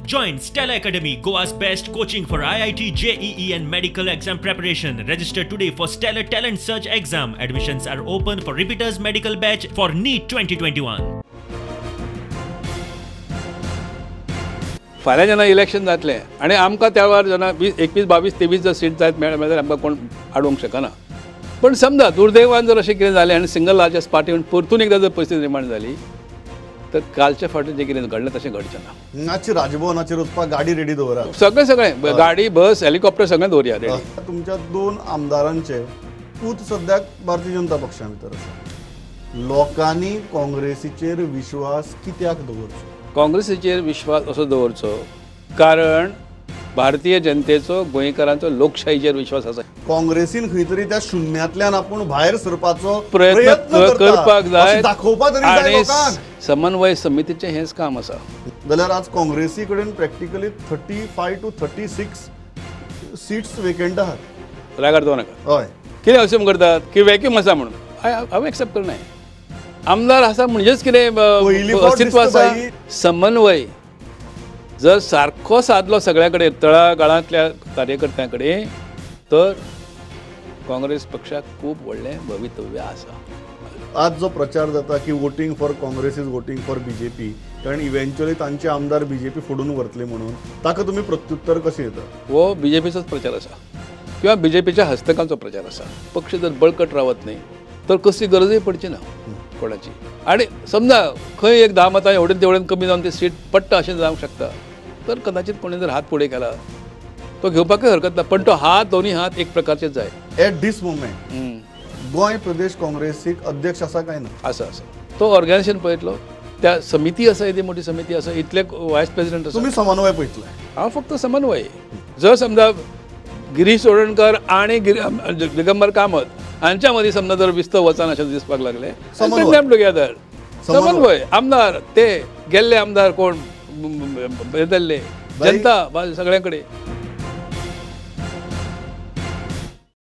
Join Stellar Academy, Goa's best coaching for IIT, JEE and medical exam preparation. Register today for Stellar Talent Search exam. Admissions are open for repeaters medical batch for NEET 2021. फाल्यां जेन्ना election जातलें आनी आमकां त्या वेळार जेन्ना 20, 21, 22, 23 जर seat जायत मेळ्ळें जाल्यार आमकां कोण आडोवंक शकना. पण समजा दुर्दैवान जर अशें कितें जालें आनी सिंगल लार्जस्ट पार्टी म्हणून परतून एकदां जर परिस्थिती निर्माण जाली तर कालच्या फावटी जें कितें घडलें तशें घडचें ना. हांगाची राजभवनाचेर वचपाक गाडी रेडी दवरात, सगळें सगळें गाडी, बस, हेलिकॉप्टर सगळें दवरया रेडी. तुमच्या 2 आमदारांचे पूत सद्याक भारतीय जनता पक्षा भितर आसा. लोकांनी काँग्रेसीचेर विश्वास कित्याक दवरचो? काँग्रेसीचेर विश्वास असो दवरचो कारण भारतीय जनतेचो, गोंयकारांचो लोकशाहीचेर विश्वास आसा. काँग्रेसीन खंय तरी त्या शून्यांतल्यान आपूण भायर सरपाचो प्रयत्न करपाक जाय, दाखोवपाक तरी जाय लोकांक. समन्वय समितीचें हेंच काम आसा. जाल्यार आज काँग्रेसी कडेन प्रॅक्टिकली 35 to 36 seats vacant आहात. रागार दवर नाका. हय, कितें अश्यूम करतात की वॅक्यूम आसा म्हणून. हांव एक्सेप्ट करना. आमदार आसा म्हणजेच कितें अस्तित्व आसा. समन्वय जर सारको सादलो सगळ्या कडेन, तळागाळांतल्या कार्यकर्त्यां कडेन, तर काँग्रेस पक्षाक खूब व्हडलें भवितव्य आसा. आज जो प्रचार जाता की voting for Congress is voting for BJP, कारण इव्हेंच्युअली तांचे आमदार बीजेपी फोडून व्हरतले म्हणून, ताका तुमी प्रत्युत्तर कशें दिता? हो बीजेपीचोच प्रचार आसा किंवा बीजेपीच्या हस्तकांचो प्रचार आसा. पक्ष जर बळकट रावत न्ही तर कसली गरजूय पडची ना कोणाची. आनी समजा खंय एक 10 मतां एवढेन तेवढेन कमी जावन ती सीट पडटा अशें जावंक शकता, तर कदाचित कोणी जर हात फुडें केला तो घेवपाकय हरकत ना, पण तो हात, दोन्ही हात एक प्रकारचेच जाय. एट दीस मुवमेंट गोंय प्रदेश काँग्रेसीक अध्यक्ष आसा काय ना? आसा, आसा. तो ऑर्गनायझेशन पळयतलो, त्या समिती आसा, येदी मोठी समिती आसा, इतले वायस प्रेसिडेंट आसा. तुमी समन्वय पळयतले? हांव फक्त समन्वय. जर समजा गिरीश चोडणकर आनी दिगंबर कामत हांच्या मदीं समजा जर विस्तव वचना अशें दिसपाक लागलें, टुगेदर समन्वय आमदार, ते गेल्ले आमदार कोण बदलले, जनता सगळ्या कडेन.